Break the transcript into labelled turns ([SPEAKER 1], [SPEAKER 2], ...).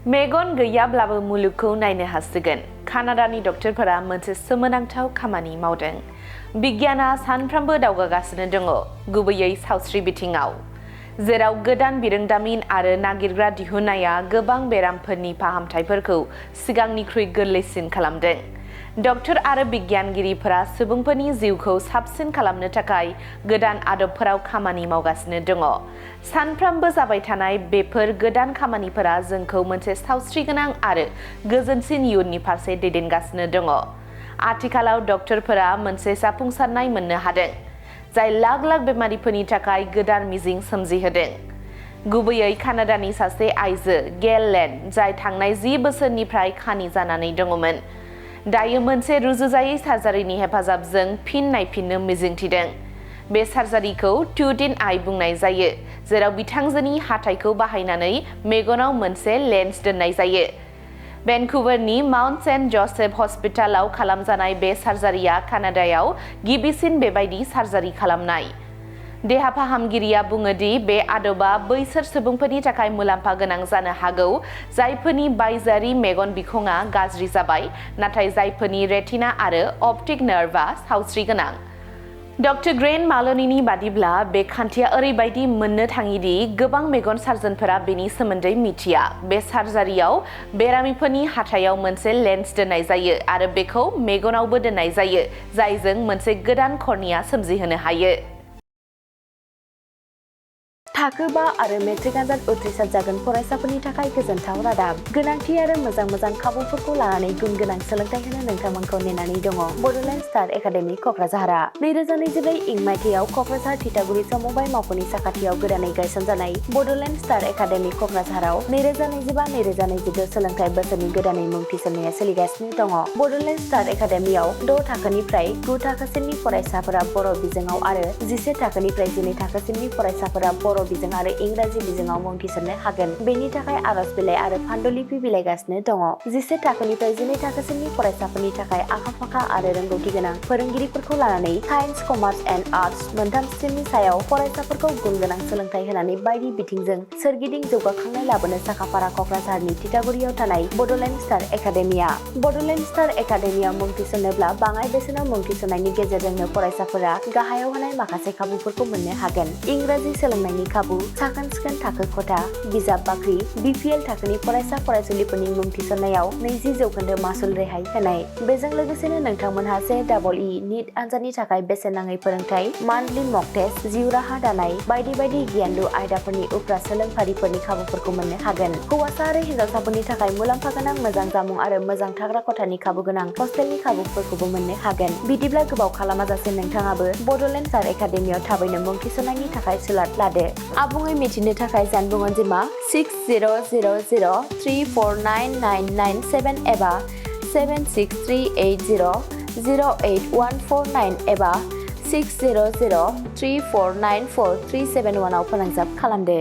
[SPEAKER 1] मेगन गैयाब्लाबो मुलुगखौ नायनो हासिगोन। कानाडानि डक्टरफोरा मोनसे सोमोनांथाव खामानि मावदों। बिगियाना सानफ्रोमबो दावगागासिनो दङ, गुबैयै सावस्रि बिथिङाव, जेराव गोदान बिरोंदामिन आरो नागिरग्रा दिहुननाया गोबां बेरामफोरनि फाहामथायफोरखौ सिगांनिख्रुइ गोरलैसिन खालामदों। डक्टर आरो बिगियानगिरिफोरा सुबुंफोरनि जिउखौ साबसिन खालामनो थाखाय गोदान आदबफोराव खामानि मावगासिनो दङ। सानफ्रोमबो जाबाय थानाय बेफोर गोदान खामानिफोरा जोंखौ मोनसे सावस्रिगोनां आरो गोजोनसिन इयुननि फारसे दैदेनगासिनो दङ। आथिखालाव डक्टरफोरा मोनसे जाफुंसारनाय मोननो हादों, जाय लाख लाख बेमारिफोरनि थाखाय गोदान मिजिं सोमजिहोदों। गुबैयै कानाडानि सासे आइजो गेल लेन, जाय थांनाय 10 बोसोरनिफ्राय खानि जानानै दङमोन, दायो मोनसे रुजुजायै सार्जारिनि हेफाजाबजों फिन नायफिननो मिजिंथिदों। बे सार्जारिखौ टुथ इन आइ बुंनाय जायो, जेराव बिथांजोनि हाथाइखौ बाहायनानै मेगनाव मोनसे लेन्स दोननाय जायो। भेनकुवरनि माउन्ट सेन्ट ज'सेफ हस्पिटालाव खालामजानाय बे सार्जारिया कानाडायाव गिबिसिन बेबायदि सार्जारि खालामनाय। देहा फाहामगिरिया बुङो दि बे आदबा बैसोर सुबुंफोरनि थाखाय मुलाम्फा गोनां जानो हागौ जायफोरनि बायजोआरि मेगन बिखंआ गाज्रि जाबाय, नाथाय जायफोरनि रेटिना आरो अप्टिक नार्भआ सावस्रिगोनां। डक्टर ग्रेन मालनीनि बादिब्ला बे खान्थिया ओरैबायदि मोननो थाङिदि गोबां मेगन सार्जनफोरा बेनि सोमोन्दै मिथिया। बे सार्जारियाव बेरामिफोरनि हाथायाव मोनसे लेन्स दोननाय जायो आरो बेखौ मेगनावबो दोननाय जायो, जायजों मोनसे गोदान कर्निया सोमजिहोनो हायो।
[SPEAKER 2] थाखो 5 आरो मेट्रिक आनजाद उथ्रिसार जागोन फरायसाफोरनि थाखाय गोजोनथाव रादाब। गोनांथि आरो मोजां खाबुफोरखौ लानानै गुन गोनां सोलोंथाइ होनो नोंथांमोनखौ नेनानै दङ बड'लेण्ड स्टार एकाडेमि क'क्राझारआ। 2024 इं मायथाइयाव क'क्राझार थिथागुरि समबाय मावख'नि साखाथियाव गोदानै गायसनजानाय बड'लेण्ड स्टार एकाडेमि क'क्राझाराव 2025-2026 सोलोंथाइ बोसोरनि गोदानै मुं थिसननाया सोलिगासिनो दङ। बड'लेण्ड स्टार एकाडेमियाव 6 थाखोनिफ्राय 9 थाखोसिमनि फरायसाफोरा बर' बिजोङाव आरो 11 थाखोनिफ्राय 12 थाखोसिमनि फरायसाफोरा बर' बिजों आरो इंराजि बिजोङाव मुं थिसननो हागोन। बेनि थाखाय आर'ज बिलाइ आरो पान्डुलिपि बिलाइगासिनो दङ। 11 थाखोनिफ्राय 12 थाखोसिमनि फरायसाफोरनि थाखाय आखा-फाखा आरो रोंगौथि गोनां फोरोंगिरिफोरखौ लानानै साइन्स, कमार्स एन्ड आर्टस मोनथाम स्ट्रिमनि सायाव फरायसाफोरखौ गुन गोनां सोलोंथाइ होनानै बायदि बिथिंजों सोरगिदिं जौगाखांनाय लाबोनो साखाफारा क'क्राझारनि थिथागुरियाव थानाय बड'लेण्ड स्टार एकाडेमिया। बड'लेण्ड स्टार एकाडेमियाव मुं थिसननोब्ला बाङाइ बेसेनाव मुं थिसननायनि गेजेरजोंनो फरायसाफोरा गाहायाव होनाय माखासे खाबुफोरखौ मोननो हागोन। इंराजि सोलोंनायनि खाबु, साखोन-सिखोन थाखो खथा, बिजाब बाख्रि, BPL थाखोनि फरायसा फरायसुलिफोरनि मुं थिसननायाव 20% मासुल रेहाय होनाय। बेजों लोगोसेनो नोंथांमोनहा JEE नीट आनजादनि थाखाय बेसेन नाङै फोरोंथाय, मान्थलि मक टेस्ट, जिउ राहा दानाय बायदि गियानलु आयदाफोरनि उफ्रा सोलोंफारिफोरनि खाबुफोरखौ मोननो हागोन। हौवासा आरो हिन्जावसाफोरनि थाखाय मुलाम्फा गोनां मोजां जामुं आरो मोजां थाग्रा खथानि खाबु गोनां हस्टेलनि खाबुफोरखौबो मोननो हागोन। बिदिब्ला गोबाव खालामाजासे नोंथाङाबो बड'लेण्ड स्टार एकाडेमियाव थाबैनो मुं थिसननायनि थाखाय सुलाद लादो। आबुङै मिथिनो थाखाय जानबुं अनजिमा 6000349997 एबा 7638008149 एबा 6003494371 आव फोनांजाब खालामदो।